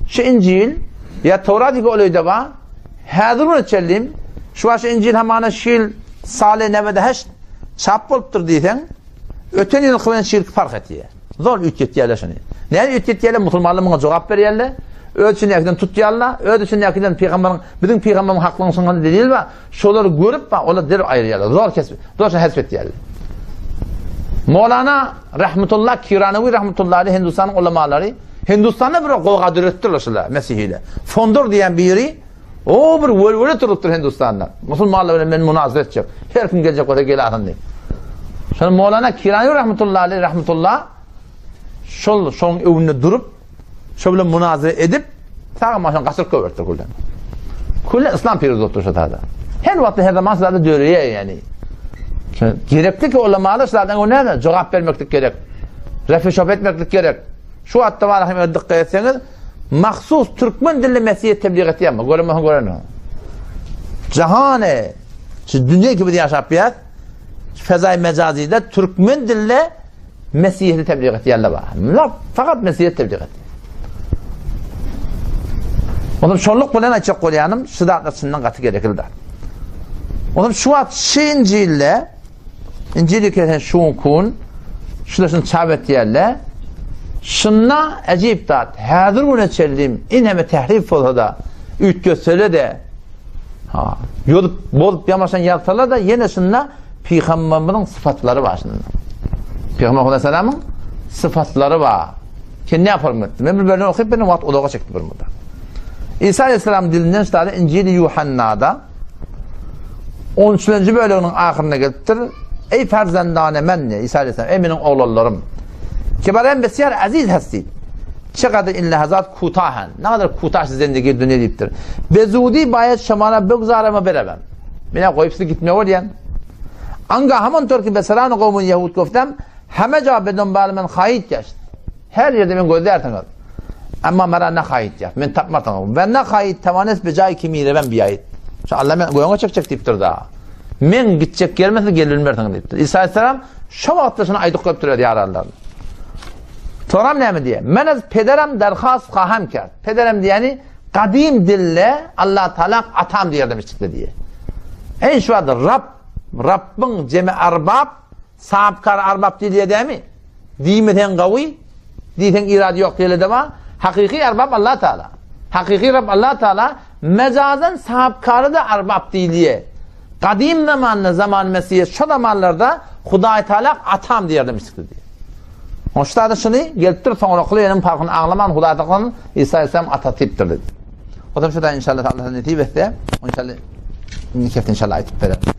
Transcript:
Şu Injil ýa Tawrat ýa ol öýde bar. Häzir güne çenli şu baş Injil hamana şu ýyl sale newede heşt çap bolupdyr diýseň, öten ýylky bilen şu ýylky fark etýär. Zor üýtgetýärler şuny. Näme üýtgetýärler? Musulmanlar muňa jogap berýärler. Öz içindäkiden tutýarlar. Öz içindäkiden pygamberiň, biziň pygamberimiň haklygyny şuňa delil bar. Şolary görüp bar, olar derrew aýyrýarlar. Zor kesip, zor şony hezf etýärler. Molana Rahmetullah Kiranawi Rahmetullah aleyh Hindistanyň ulamalary Hindistanda bir gowga döretdiler şular mesihiler. Fondor diýen biri o bir welwele turupdyr Hindistanda. Musulmanlar bilen men munazara etjek. Her kim geljek bolsa gelasyn diýip. Şol Molana Kiranawi Rahmetullah aleyh Rahmetullah şol şoň öňünde durup şo bilen munazara edip sag maşyn gaçyryp goýberipdir külden. Külden islam piruz bolupdyr şo tada. Her wagtda her zaman şo döreýär ýani. Gerekli ki ulamalar şulardan o näme? Jogap bermeklik gerek. Refi şop etmeklik gerek. Şu wagtda bar hem dikkat etseňiz, mahsus türkmen dilli mesihiyet tebliğ etýärmi? Göremem görene. Jahane şu dünýä ki biz ýaşap ýat, fezai mejazide türkmen dilli Mesihiyeti tebliğ etýärler bar. Mular fakat Mesihiyet tebliğ etýär. Onuň şonluk bilen aýtjak bolýanym, şu zatlar çyndan gaty gerekli zat. Onuň şu wagt şu Injilde Injili kesen şu kun şular şunu çap etýärler. Şunda ajib zat, häzir güne çenli ineme tehrif bolsa da, üýtgetsele de, ha, ýolup, bolup ýamaşan ýazsalar da ýene şunda Pygamberimiziň sypatlary bar şunda. Pygamber aleyhisselamyň sypatlary bar. Sen ne yaparım etdi? Men bir bölüm okuyup benim wagt uzaga çekdi bir mudda. İsa aleyhisselam dilinden ştada İncil-i Yuhanna'da 13. bölüminiň ahyrynda gelipdir. Ey farzandane men diye İsa aleyhisselam, ey meniň oglanlarym. Ki barem besiyar aziz hastid. Çe in lahazat kutahan. Ne kadar kutah zindagi dünya diýipdir. Bezudi bayat şamana bugzarama beremem. Menä goýup sizi gitmeli bolýan. Anga haman torki beseran gowmun ýehud goftem, heme ja bedon bal men haýyt ýaşt. Her ýerde men gözlärsiňiz. Emma mera ne haýyt ýaşt. Men tapmarsyňyz. We ne haýyt tamanes be jaý kimi reben biýaýt. Şu Allah men göňe çekjek diýipdir da. Men gitjek ýerime siz gelip bilmersiňiz diýipdir. İsa aleyhisselam şo wagtda şuny aýdyp goýupdyr öz ýaranlaryna. Soram näme diýýär? Men az pederem derhast kaham kert. Pederem diýeni Gadym dilde Allah Taala atam diýerdimiş çykdy diýe. Eý şu wagt Rab, Rabbyň jemi arbab, sahapkar arbab diýilýär dämi? Diýmeseň gawy, diýseň irady ýok diýilede bar. Hakyky arbab Allah Taala. Hakyky Rab Allah Taala mejazan sahapkary da arbab diýilýär. Gadym zamanda, zaman Mesihe şo zamanlarda Hudaý Taala atam diýerdimiş çykdy diýe. Oşda şuny gelipdir, soňrakyly ýeniň parhyny aňlaman Hudaý Taala İsa Aleyhisselam atasy diýipdir dedi. O zaman şurada inşallah Allah nesip etse, inşallah indi kefte inşallah aýtyp berer.